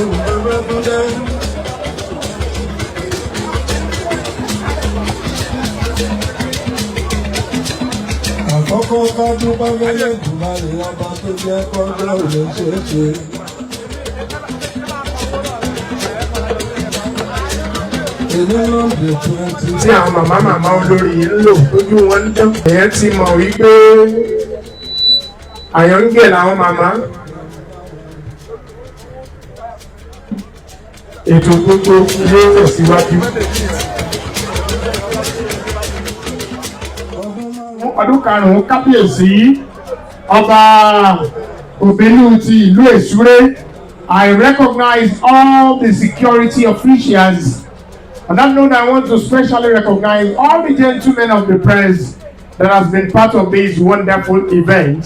Babátúndé. Àkọ́kọ́, ká dúpẹ́ f'Ẹlẹ́dùmarè, ọba tó jẹ́ kọ́jọ́ òní ṣeé ṣe. Èní ló ń dé 20. Tí àwọn màmá màmá olórí yìí ń lò, lójú wọn ń dán. Èèyàn ti mọ̀ wípé àyàngẹ̀ làwọn màmá. Ètò gbogbo yóò tẹ̀síwájú. Ọdún 5 kábíyèsí Ọba Òbílú ti ìlú Èsúré. I recognize all the security officials. On that note, I want to specially recognize all the gentlemen of the press that has been part of this wonderful event.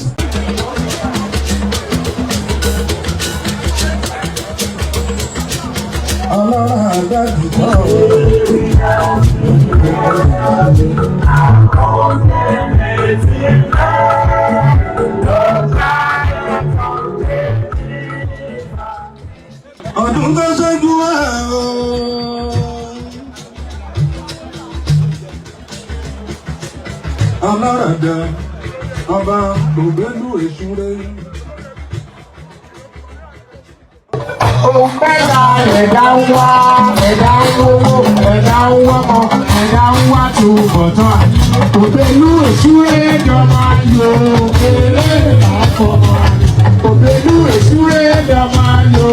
Ọlọ́run àgbàdì tán. Ọdún tó ṣẹ́jú ẹ̀ o. Aláràdà, Ọba Ògbélú Èsúré. Ohun mẹ́ta ẹ̀dá ń wá: ẹ̀dá ń wówó, ẹ̀dá ń wọ́mọ, ẹ̀dá ń wá túbọ̀tán. Òbélú Èsúré jọmọ ayò eré àfọmọ. Òbélú Èsúré jọmọ ayò.